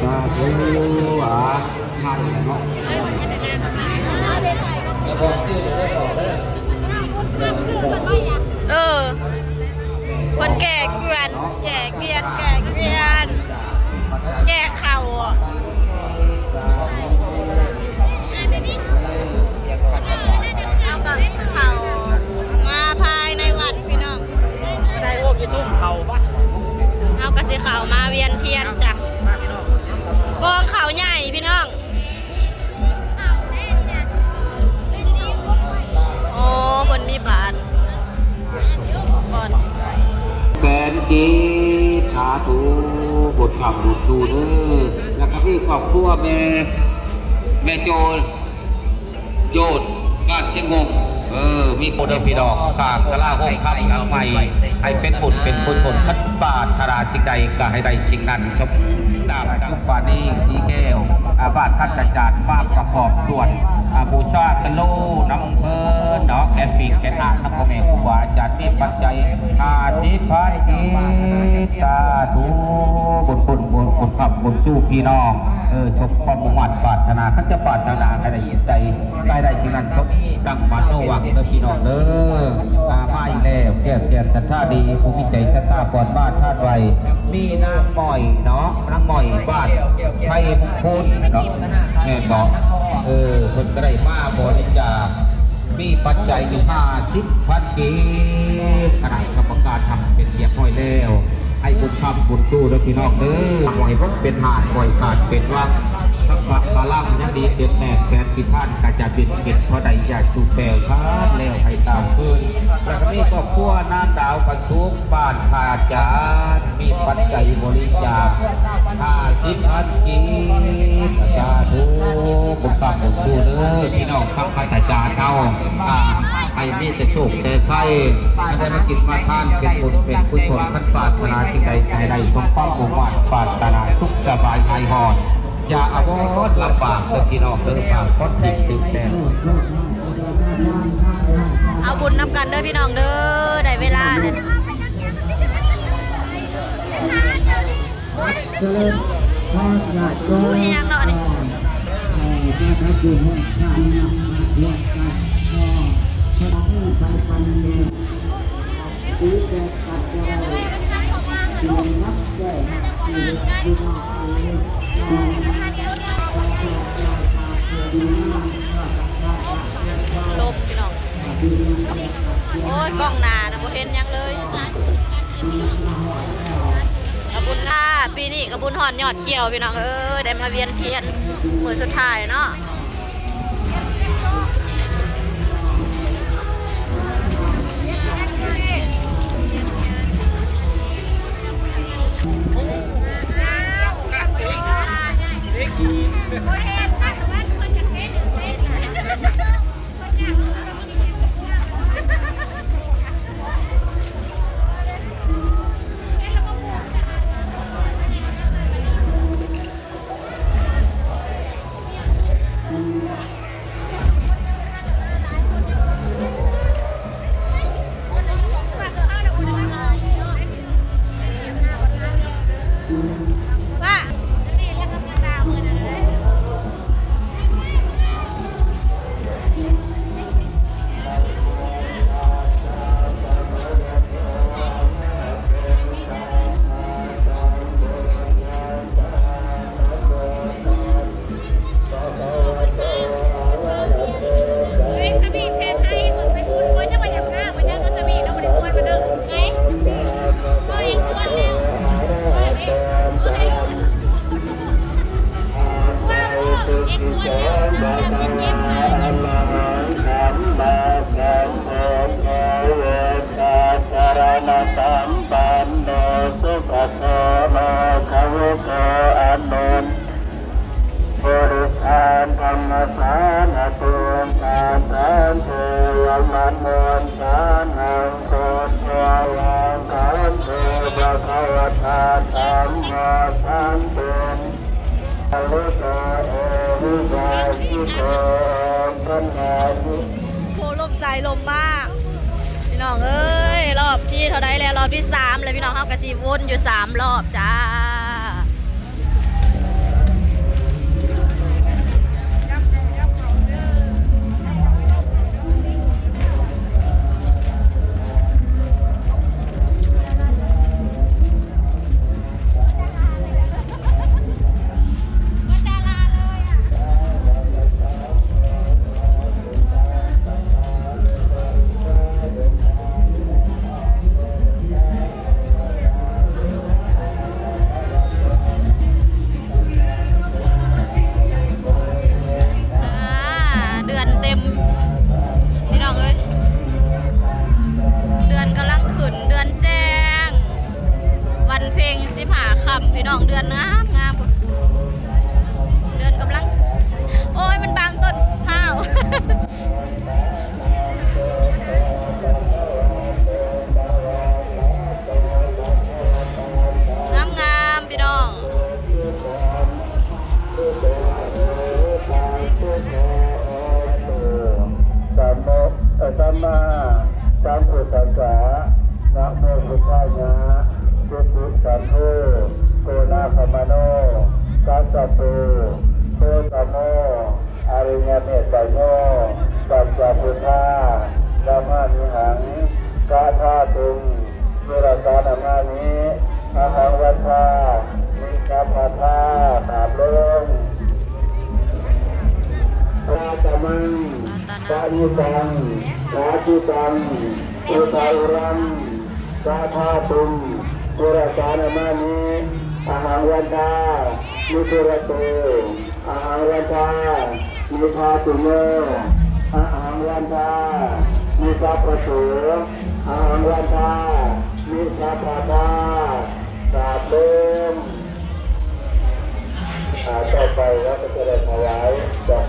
ສາທຸ ອາ ໃຫ້ເນາະ ເອີ ເພິ່ນແຈກກວນ ແຈກວຽນ ແຈກວຽນ ແຈກເຂົ້າ ເຮົາກໍເຂົ້າມາພາຍໃນວັດພີ່ນ້ອງ ໄດ້ໂອ້ ມີຊຸມເຂົ້າປະ ເຮົາກໍຊິເຂົ້າມາວຽນທຽນຈ້ະ ກອງເຂົ້າໃຫຍ່ພີ່ນ້ອງ. ອໍ ເພິ່ນມີບາດບ່ອນ ແສນກີບ ສາທຸ ບຸນຄ້ຳບຸນຊູເດີ ແລ້ວກໍມີຄອບຄົວແມ່ ແມ່ໂຈນ ໂຍນ ການຊຽງຫົງ ເອີ ມີຜູ້ເດີພີ່ນ້ອງ ສ້າງສາລາໂຮງທຳຫຼັງໃໝ່ ໃຫ້ເປັນບຸນເປັນກຸສົນ ຄັນປາດຖະໜາສິ່ງໃດກໍໃຫ້ໄດ້ສິ່ງນັ້ນ ສົມດັ່ງ ສຸປານີ ສີແກ້ວ ອາ ບ້ານຄັນຕະຈານ ມາປະກອບສ່ວນ ອາ ບູຊາຕະໂລນຳເພິ່ນເນາະ ແຂນປີກແຂນຫາກນຳພໍ່ແມ່ຄູບາອາຈານ ມີປັດໄຈຫ້າສິບພັນກີບ ສາທຸ ບຸນ ບຸນ ບຸນ ບຸນຄ້ຳບຸນຊູພີ່ນ້ອງ ເອີ ສົມຄວາມມຸ່ງມາດປາດຖະໜາ ຄັນຈະປາດຖະໜາໃຫ້ໄດ້ໃສ ກາຍໄດ້ສິ່ງນັ້ນສົມດັ່ງມະໂນຫວັງເດີພີ່ນ້ອງເດີ. ອາ ມາອີກແລ້ວ ແກ້ວແກ່ນສັດທາດີ ຜູ້ມີໃຈສັດທາກ່ອນມາທານໄວ້ ມີນາງໝ້ອຍເນາະ ນາງໝ້ອຍບ້ານໄຊມຸງຄຸນເນາະ ແມ່ນບໍ່? ເອີ ເພິ່ນກໍໄດ້ມາບໍລິຈາກ ມີປັດໄຈຢູ່ຫ້າສິບພັນກີບ ຄະນະກຳມະການຮັບເປັນທີ່ຮຽບຮ້ອຍແລ້ວ. ໃຫ້ບຸນຄ້ຳບຸນຊູເດີພີ່ນ້ອງເດີ ບໍ່ໃຫ້ເປັນຫາດ ບໍ່ໃຫ້ຂາດເປັນວັງ ທັງພະ ພະລັງຍັງດີເຕັມແໜ້ນ ແສນສິບພັນກະຈະເປັນກິດພໍໄດ້ຢາກສູ່ແປວທານແລ້ວໃຫ້ຕາມຄືນ ແລ້ວກະມີຄອບຄົວນາງດາວປະສຸກ ບ້ານທ່າຈານ ມີປັດໄຈບໍລິຈາກຫ້າສິບພັນກີບ ສາທຸ ບຸນຄ້ຳບຸນຊູເດີພີ່ນ້ອງ ທັງພັດທະຈານເຮົາ ອາ ໃຫ້ມີແຕ່ໂຊກແຕ່ໄຊ ໃຫ້ໄດ້ມາກິນມາທານ ເປັນບຸນເປັນກຸສົນ ຄັນປາດຖະໜາສິ່ງໃດ ໃຫ້ໄດ້ສົມຄວາມມຸ່ງມາດປາດຖະໜາ ສຸກສະບາຍຫາຍຮ້ອນ ຢ່າອາວອນລຳບາກເດີພີ່ນ້ອງເດີ ບາງຄົນທີ່ຖືກແລ້ວ ເອົາບຸນນຳກັນເດີພີ່ນ້ອງເດີ ໄດ້ເວລາແລ້ວ. ຈະເລີນພອນຍາດໂຍມ ເອີ ມາທັບຢູ່ຫ້ອງຂ້າງນຳມາທວນກັນ ຂໍສະບາຍໄປປັນແກ່ ລົມພີ່ນ້ອງ ໂອ້ຍ ກ້ອງໜ້ານະບໍ່ເຫັນຫຍັງເລີຍ. ກະບຸນຄ່າ ປີນີ້ກະບຸນຮອດຍອດກ່ຽວພີ່ນ້ອງເອີຍ ໄດ້ມາວຽນທຽນມື້ສຸດທ້າຍເນາະ. ໂອ້ ລົມໃສ່ລົມມາ ພີ່ນ້ອງເອີຍ ຮອບທີເທົ່າໃດແລ້ວ? ຮອບທີສາມແລ້ວພີ່ນ້ອງ ເຮົາກະຊິວົນຢູ່ສາມຮອບຈ້າ. ປະນິຕັງ ສາທິຕັງ ອຸທາອຸລັງ ສະທາຕຸງ ປຸຣະສານະມາມິ ອະຫັງວັນທາ ມິທຸຣະໂຕ ອະຫັງວັນທາ ມິທາຕຸໂນ ອະຫັງວັນທາ ມິສັບພະໂສ ອະຫັງວັນທາ ມິສັບພະທາ ສາທຸ. ອາ ຕໍ່ໄປເຮົາກໍຈະໄດ້ຖວາຍດອກ